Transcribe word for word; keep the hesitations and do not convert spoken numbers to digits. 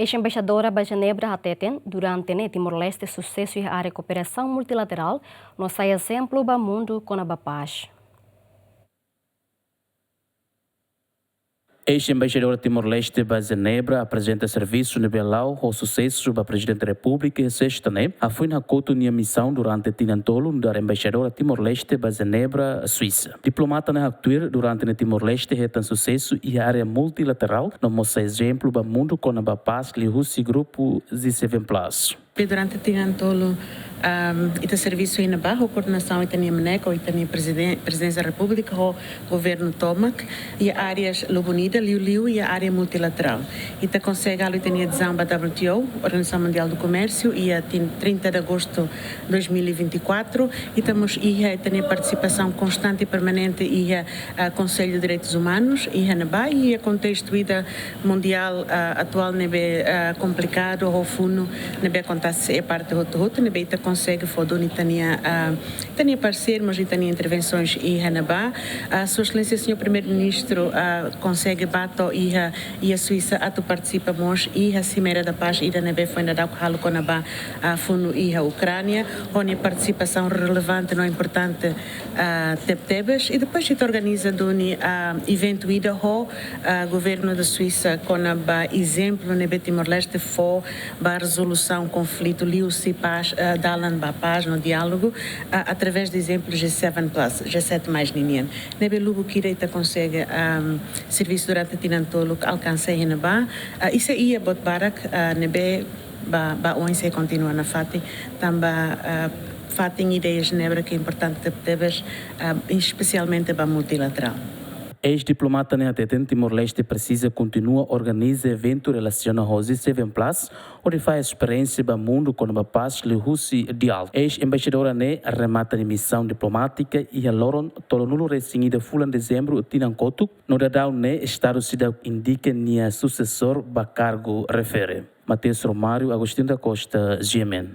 Eis-embaixadora ba Jenebra hateten, durante ne'e Timor-Leste susesu iha área kooperasaun multilaterál, no sai ezemplu ba mundu kona-ba pás. Eis-embaixadora Timor-Leste ba Jenebra aprezenta servisu ne'ebé la'o ho susesu ba Prezidente Repúblika iha sesta ne'e, hafoin hakotu nia misaun durante tinan tolu nu'udar embaixadora Timor-Leste ba Jenebra, Suisa. Diplomata ne'e haktuir durante ne'e Timor-Leste hetan susesu iha área multilaterál, no mós sai ezemplu ba mundu kona-ba pás liuhusi grupu G seven plus. Durante tinan tolu, ahm, ita servisu iha ne'ebá, ho koordenasaun ita-nia MNEK, ho ita-nia Preziden-, Prezidénsia Repúblika, ho governu tomak, iha áreas lubun ida, liuliu iha área multilaterál. Ita konsege halo ita-nia adezaun ba W T O, Organização Mundial do Comércio, iha tin-, trinta de agosto dois mil e vinte e quatro, ita mós iha ita-nia partisipasaun konstante i permanente iha, ah, Konsellu Direitus Umanus, iha ne'ebá, iha kontestu ida mundiál, ah, atuál ne'ebé, ah, komplikadu, ho funu ne'ebé akontese iha parte hotu-hotu, ne'ebé ita konsege fó duni ita-nia, ah, ita-nia parseiru, mós ita-nia intervensoens iha ne'ebá. Ah, Sua Exelénsia Señór Primeiru-Ministru, ah, konsege bá to'o iha, iha Suisa atu partisipa mós iha Cimeira da Paz ida ne'ebé foin daudauk halo kona-ba, ah, funu iha Ukránia, ho nia partisipasaun relevante no importante, ah, tebetebes. I depois ita organiza duni, ah, eventu ida ho, ah, governu da Suisa kona-ba ezemplu ne'ebé Timor-Leste fó ba rezolusaun konflitu liuhusi pás, ah, dalan ba pás no diálogu, ah, através de ezemplu G seven plus, G sete mais ninian. Ne'ebé lubuk ida ita konsege, ahm, servisu durante tinan tolu alkansa iha ne'ebá. Ah, i sei iha buat barak, ah, ne'ebé ba, ba oin sei kontinua nafatin, tanba, ah, fatin ida iha Jenebra ke importante tebes, ah, espesialmente ba multilaterál. Eis-diplomata ne'e hateten Timor-Leste presiza kontinua organiza eventu relasiona ho G seven plus, hodi fahe esperiénsia ba mundu kona-ba pás liuhusi diálogu. Eis-embaixadora ne'e remata nia misaun diplomátika iha loron tolunulu resin ida fulan Dezembru tinan kotuk, no daudaun ne'e Estadu seidauk indika nia susesór ba kargu refere. Mateus Romário, Agostinho da Costa, G M N.